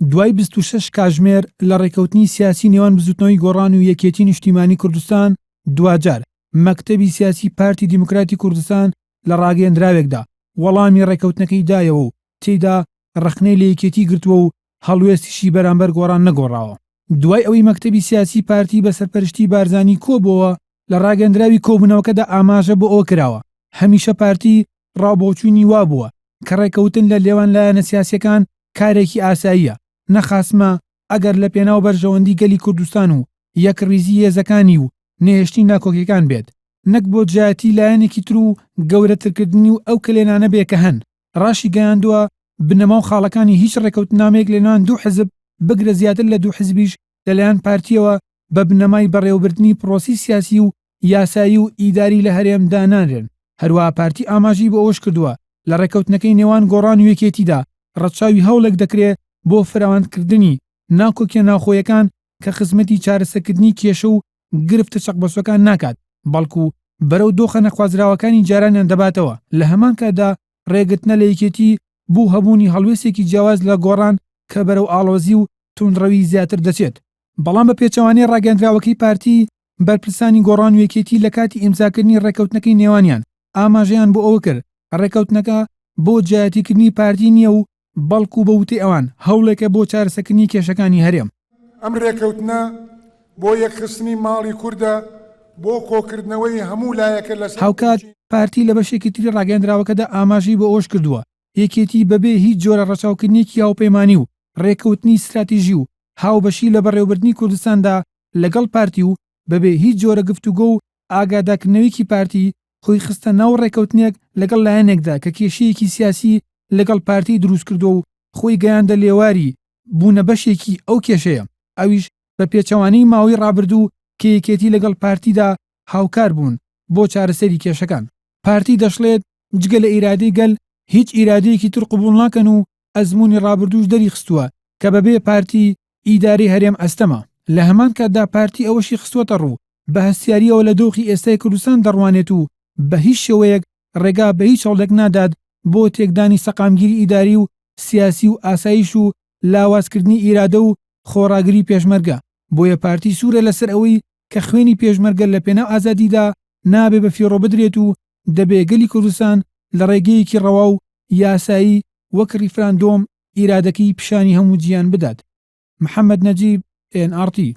دوای 26 کاژمێر لە ڕێکەوتنی سیاسی نێوان بزوتنەوەی گۆڕان و یەکێتی نیشتیمانی کوردستان، دواجار مەکتەبی سیاسی پارتی دیموکراتی کوردستان لە ڕاگەیەندراوێکدا وەڵامی ڕێکەوتنەکەی دایەوە و تێیدا ڕەخنەی لە یەکێتی گرتووە و هەڵوێستیشی بەرامبەر گۆڕان نەگۆڕاوە. دوای ئەوەی مەکتەبی سیاسی پارتی بە سەرپەرشتی بارزانی کۆبۆوە، لە ڕاگەندراوی کۆبوونەوەکەدا ئاماژە بۆ ئەوە کراوە، هەمیشە پارتی ڕاوبۆچوونی وابووە کە ڕێکەوتن لە لێوان لایەنە سیاسیەکان کارێکی ئاساییە، نەخاسمە ئەگەر لە پێناو بەرژەوەندی گەلی کوردستان و یەکڕیزی هێزەکانی و نەهێشتنی ناکۆکیەکان بێت، نەک بۆ دژایەتی لایەنێکی تر و گەورەترکردنی و ئەو کەلێنانە بێ کە هەن. ڕاشیگەیاندووە، بنەما و خاڵەکانی هیچ ڕێکەوتنامەیەک لەنێوان دوو حزب، بگرە زیاتر لە دوو حزبیش لەلایەن پارتییەوە بە بنەمای بەڕێوەبردنی پڕۆسەی سیاسی و یاسایی و ئیداری لە هەرێم دانانرێن. هەروەها پارتی ئاماژەی بۆ ئەوەشکردووە، لە ڕێککەوتنەکەی نێوان گۆڕان و یەکێتیدا ڕەچاوی هەوڵێک دەکرێ بۆ فراوانکردنی ناکۆکیە ناوخۆیەکان کە خزمەتی چارەسەرکردنی کێشە و گرفتە چەقبەستوەکان ناکات، بەڵکو بەرەو دۆخە نەخوازراوەکانی جارانیان دەباتەوە، لە هەمان کاتدا ڕێگرتنە لە یەکێتی بۆ هەبوونی هەڵوێستێکی جیاواز لە گۆڕان کە بەرەو ئاڵۆزی و توندڕەوی زیاتر دەچێت. بەڵام بە پێچەوانەی ڕاگەیەندراوەکەی پارتی، بەرپرسانی گۆڕان و یەکێتی لە کاتی ئیمزاکردنی ڕێککەوتنەکەی نێوانیان ئاماژەیان بۆ ئەوە کرد ڕێککەوتنەکە بۆ دژایەتیکردنی پارتی نییە و بەڵکو بە وتەی ئەوان هەوڵێکە بۆ چارەسەکردنی کێشەکانی هەرێم. ئەم رێکەوتنە بۆ یەکخستنی ماڵی کوردە، بۆ کۆکردنەوەی هەموو لایەکە لەسەر هاوکات پرچی. پارتی لە بەشێکی تری ڕاگەیەندراوەکەدا ئاماژەی بۆ ئەوەش کردووە، یەکێتی بەبێ هیچ جۆرە ڕەچاوکردنێکی هاوپەیمانی و ڕێککەوتنی ستراتیژی و هاوبەشی لە بەڕێوەبردنی کوردستاندا لەگەڵ پارتی و بەبێ هیچ جۆرە گفتوگۆ و ئاگاداکردنەوەیەکی پارتی خۆی خستە ناو ڕێکەوتنێک لەگەڵ لایەنێکدا کە کێشەیەکی سیاسی لەگەڵ پارتی دروستکردووە و خۆی گەیاندە لێواری بوونە بەشێکی ئەو کێشەیە، ئەویش بە پێچەوانەی ماوەی ڕابردوو کە یەکێتی لەگەڵ پارتیدا هاوکار بوون بۆ چارەسەری کێشەکان. پارتی دەشڵێت، جگە لە ئیرادەی گەل هیچ ئیرادەیەکی تر قبوڵ ناکەن و ئەزموونی ڕابردووش دەریخستووە کە بەبێ پارتی ئیدارەی هەرێم ئەستەمە. لە هەمان کاتدا پارتی ئەوەشی خستووەتەڕوو، بە هەستیارییەوە لە دۆخی ئێستای کوردستان دەڕوانێت و بە هیچ شێوەیەک ڕێگا بە هیچ هەوڵێک نادات بۆ تێکدانی سەقامگیری ئیداری و سیاسی و ئاسایش و لاوازکردنی ئیرادە و خۆڕاگری پێشمەرگە، بۆیە پارتی سوورە لەسەر ئەوەی کە خوێنی پێشمەرگە لە پێناو ئازادیدا نابێ بە فیڕۆ بدرێت و دەبێ گەلی کوردستان لە ڕێگەیەکی ڕەوا و یاسایی وەک ڕیفراندۆم ئیرادەکەی پیشانی هەموو جیهان بدات. محەمەد نەجیب، ئێن ئاڕ تی.